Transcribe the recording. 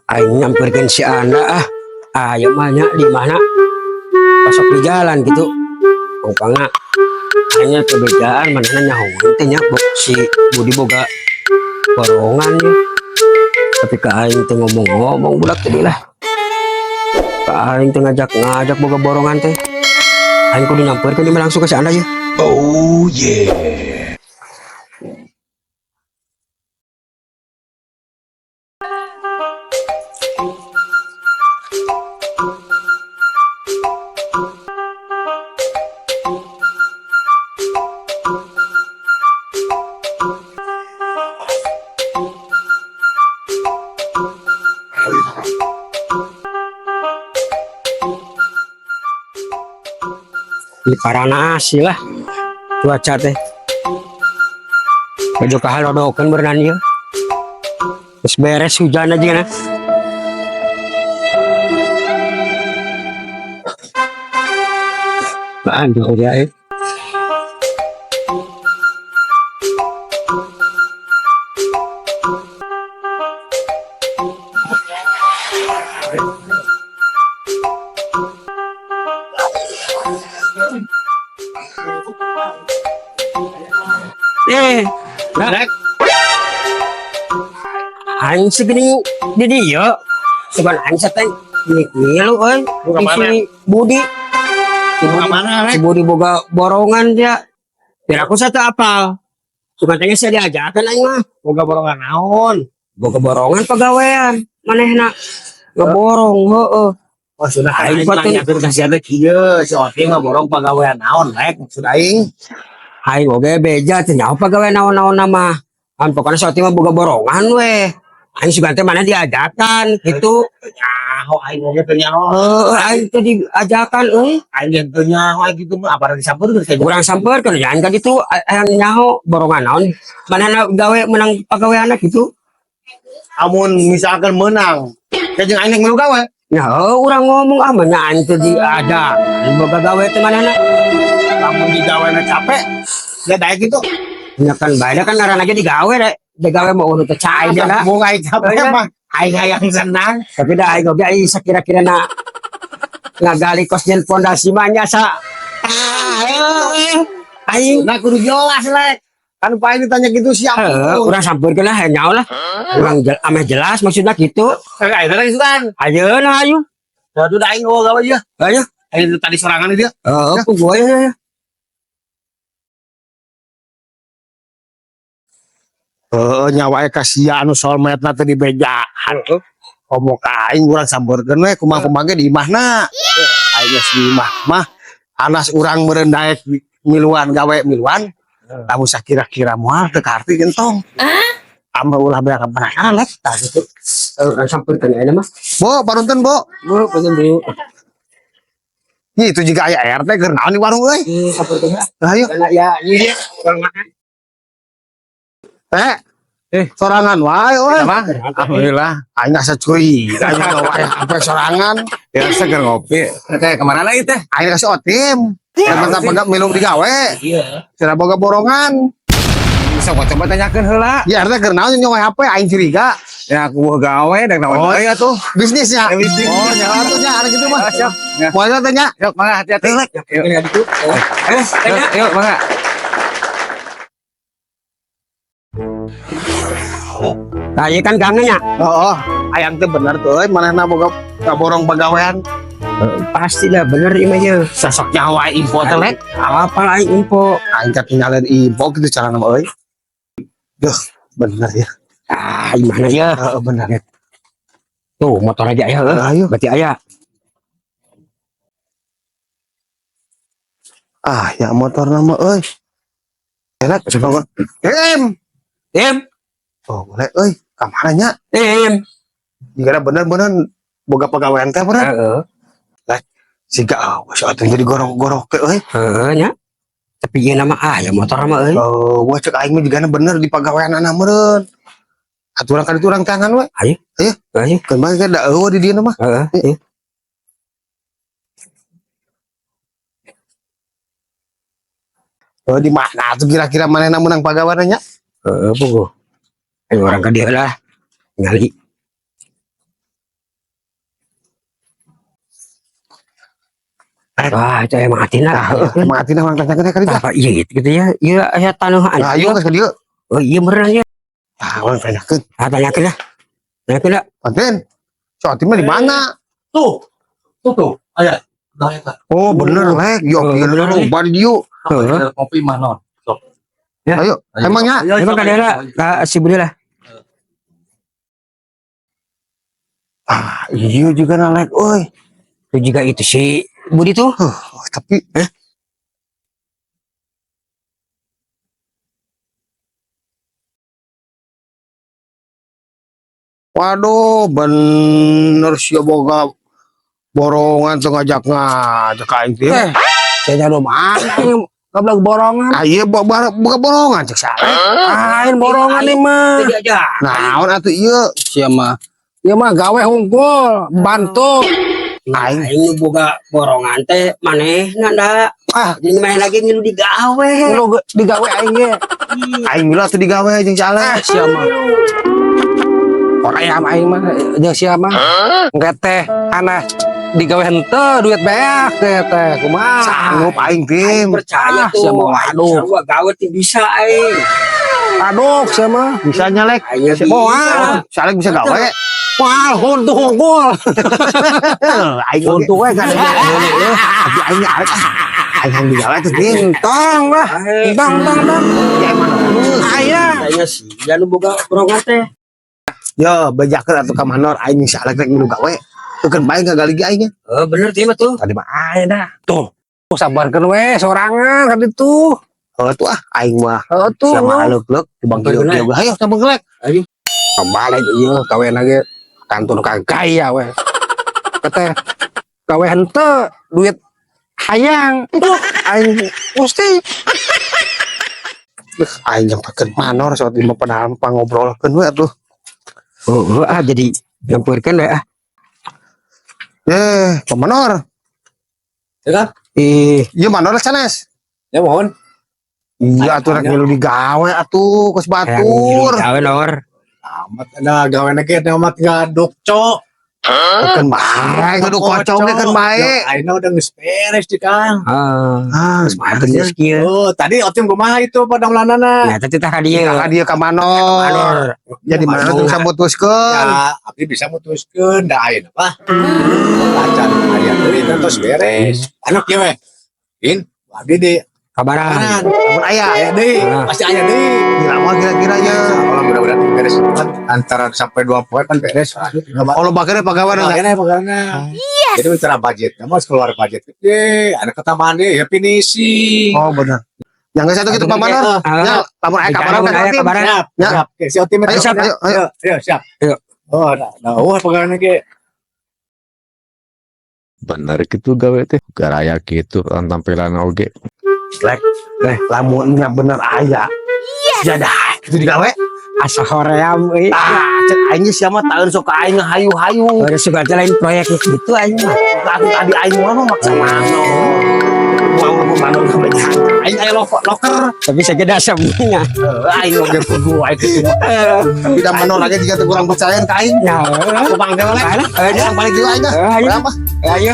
Aing nyamperkeun si Anda ah. Aya mah nya di mana? Pasok di jalan gitu. Pokoknya hanya kebejaan manehna nyahoan teh nya si Budi boga borongan ya. Tapi ka aing teh ngomong-ngomong budak tadi lah. Ka aing teh ngajak-ngajak boga borongan teh. Aing kudu nyamperkeun ieu langsung ke si Anda ya. Oh yeah. Di paranasi lah cuaca teh. Baju kahalodokeun berenang ieu. Geus beres hujan aja nah. Baan tuh dia eh. Eh, nah. Aing segini di dieu. Seban aing teh milu euy. Buka mana? Si Budi. Si Buka Budi, mana, si Lek? Budi boga borongan dia. Biar aku satu apal. Cuma tanya saya diajakan aing mah. Boga borongan naon? Boga borongan pagawean. Manehna ngeborong heeh. Oh, sudah Aing aing patut- nanya ka sia teh kieu, si Otim ngaborong pagawean naon, Lek? Maksud aing. Aing oge beja teh nyaho pagawean naon-naon mah. Kan pokoknya si Otim mah boga borongan weh. Aing sugan teh mana diajakan gitu. Nyaho aing oge teu nyaho. Heeh, aing teh diajakan euy. Aing ge teu nyaho aing kitu mah apa disampeurkeun ka Kurang sampeurkeun jangan ka ditu hayang nyaho borongan naon. Manehna gawe menang pagaweanna gitu. Amun misalkan menang, ya jeung aing milu gawe. Ya heuh, urang ngomong ah mah nya aing teh diajakan boga gawe teh manehna. Lamun digawena capek, ya daek gitu. Nya kan bae kan ngaranna ge digawe rek. Digawe mah urut teh Aing cai dah. mau aing capek Iya. mah aing hayang senang. Tapi dah aing oge aing sakira-kira na ngagali kos jen pondasi mah nya sa. Ah, aing Nah kudu jelas, Lek. Kan Pak ini tanya gitu siapa? heuh, urang sampeurkeun lah hayang nyaho lah. Urang ameh jelas maksudna gitu. Eh, aing teh sugan. Ayeuna ayo. Waduh, aing gawe gawe aja. Ayo. Aing tadi sorangan dia. Heeh, ku gua ya. Ya. Heeh, nyawa ka sia anu soulmate-na teh dibejaan. Komo ka aing urang sampeurkeun we kumaha-kumaha ge di imahna. Aing geus di imah mah anas urang meureun daek miluan gawe miluan. Lamun sakira-kira moal teu kaarti gentong. Ame ulah beak penasaran Lek. Tah gitu. Urang sampeurkeun ayeuna mah. Bo, panunten Bo. Bu, punten Bu. Ih, itu juga aya RT keur naon di warung euy. Sampeurkeun ya. Ayo. Karena ya ini dia urang makan. Eh, Eh. sorangan wae euy. Apa? Alhamdulillah. Aing asa curiga aing wae HP sorangan. Biasa keur ngopi. Teh kemana lagi teh? Aing kasih Otim. Mantap boga milu digawe. Iya. Cenah boga borongan. Bisa gua coba tanyakeun heula. Ya RT keur naon nyawa HP aing curiga. Ya aku buah gawe dan naon Oh. deui atuh. Bisnisnya. Ya, bisnis. Oh, nyawa tuh nya ada gitu mah. Ah, siap. Ya. Moal teh nya. Yuk, mangga hati-hati. Yuk, Ini gitu. Eh, yuk, yuk, mangga. Nah, iya kan gangnya. Oh, oh. Ayang teh bener tuh euy manehna boga ngaborong pagawean. Pasti lah bener ieu mah ye. Sosok nyawa info teh Lek. Apa aing info? Aing ketinggalan info gitu cara nama euy. Duh, bener ya. Ah, gimana ya? Heeh, bener. Tuh, motor aja ya, heuh. Ayo. Berarti aya. Ah, ya motor nama euy. Elek, coba. Em. Em, Oh, boleh euy. Ka mana nya? em. Jika bener-bener boga pagawean teh bener. Heeh. Siga awas atuh jadi gorok-gorok ke euy. Heeh nya. Tapi ieu nama ah ya motor mah euy. Oh, wah cek aing mah jigana bener di pagawean meureun. Aturan ka ditu urang tangan we. Ayo. Ayo. Ayo. Keun bae da eueuh di dieu mah. Heeh. Iya. Oh, di mana tuh kira-kira manehna meunang pagawean nya? Heeh, puguh. Ayo urang ka dieu lah. Ngali. Wah, itu emang atina. Nah, emang atina urang tanyakeun ka dieu. Apa iya gitu, gitu ya? Iya, aya tanah. Nah, ayo geus ka dieu. Oh, iya beneran ya. Tah, urang tanyakeun. Ah, tanyakeun lah. Tanyakeun lah. Antin. Si Otim mah di mana? Tuh. Tuh tuh. Aya. Nah, eta. Oh, bener lek. Yo, Oh, ieu bener, loba di dieu. Heeh. Kopi mah non. Sok. Ya. Ayo, emangnya Ayo, Emang sok, kada lah ayo. ka si Budi lah. Ah, iya juga na lek euy. Itu juga itu si Budi tuh. Huh, tapi waduh, bener sih boga borongan tuh ngajak ngajak ka aing teh. Eh, saya nyado mana ini goblok borongan. Ah, iya boga boga borongan cek sae. Lain borongan nih mah. Itu aja. Naon atuh ieu? Sia mah. Ieu mah gawe hungkul, bantu. Aing Aing nu boga borongan teh manehna da. Ah. Jadi main lagi ngilu digawe. Lu digawe aing ge. Aing mila tuh digawe jeung si Ale. Ah, sia mah. Korea aing mah jeung sia mah. Engke teh aneh digawe henteu duit beak teh teh kumaha. Sanggup aing tim. Percaya Ah, tuh. sia mah, waduh. Sarua gawe teh bisa aing. Aduh, sia mah. Bisa nyalek. Aing bisa. Moal. Si Ale bisa gawe. Wah, huntu hungkul. Aing oge. Huntu we kada Tapi aing arek ah. Aing hayang digawe tuh tim. Tong lah. Tong tong tong. Ya emang terus. Aya. Aing sih ya nu boga borongan teh. Yo, bejakeun atuh ka manor aing si Ale rek milu gawe. Keun bae ngagali ge aing. Oh, bener teh mah tuh. Tadi mah aya dah. Tuh. Sabarkeun we sorangan ka ditu. Oh tuh ah aing mah Heuh tuh. sama aluk-luk di bang Bener. kieu kieu. Hayo sama ngelek. Balik ieu gawe lagi kantor kagaya we. Kete gawe henteu duit hayang. Tuh aing mesti Aing yang pakeun manor saat di mah padahal pangobrolkeun we atuh. Oh, oh, ah jadi nyamperkeun we ah. Eh, Pak Manor. Ya kan? Ih, Ieu manor sanes. Ya mohon. Iya atuh rek milu digawe atuh kos hayang ngilu batur. digawe lor. Amat nah gawe ge teh amat ngaduk cok. Keun bae kudu kocok ge keun bae. Ayeuna udah geus beres di Kang. Ah, Ah, geus bae geus kieu. Oh, tadi Otim kumaha itu pada melanana. Nah, tadi tah ka dieu. Ka dieu ka manor. Manor. Jadi mana tuh bisa mutuskeun. Ya, abdi bisa mutuskeun da ayeuna mah. Acan aya deui teh tos beres. Anu kieu we. In, abdi di Kabaran. kanan. Lamun aya Aya deui, Ah. pasti aya deui. Diramal kira-kiranya. Kalau mudah-mudahan beres kan antara sampai 2 poin kan beres. Oh, lo pagawean enggak? Pagawean pagawean. Jadi bicara budget, kamu harus keluar budget gede, ada ketamaan deh, ya finishing. Oh, benar. Yang geus satu gitu Pak Manor. Ah. Ya, lamun aya kabaran Lamun kan aya Otim. kabaran. Siap, Ya. siap. Oke, si Otim Ayo, siap, ayo, ayo. ayo, siap. Ayo. Oh, nah, nah, wah pagawean ge. Bener gitu gawe teh garaya gitu tampilan oge. Lek, lamun nya bener aya. Jadah, itu digawe. Asa hoream euy. Ah, cek aing geus sia mah taeun sok ka aing hayu-hayu. Baru suka aja lain proyek gitu aing mah. Aku tadi aing mah maksa manor. Mau mau manor kebanyakan. Aing aya loker. Tapi saya kira semuanya. Heuh, aing oge kudu aing kitu. Tapi da manor lagi jika teu kurang percaya ka aing. Ya, Aku bang teh lek. ayo, Aing balik deui aing dah. ayo, Berapa? ayo.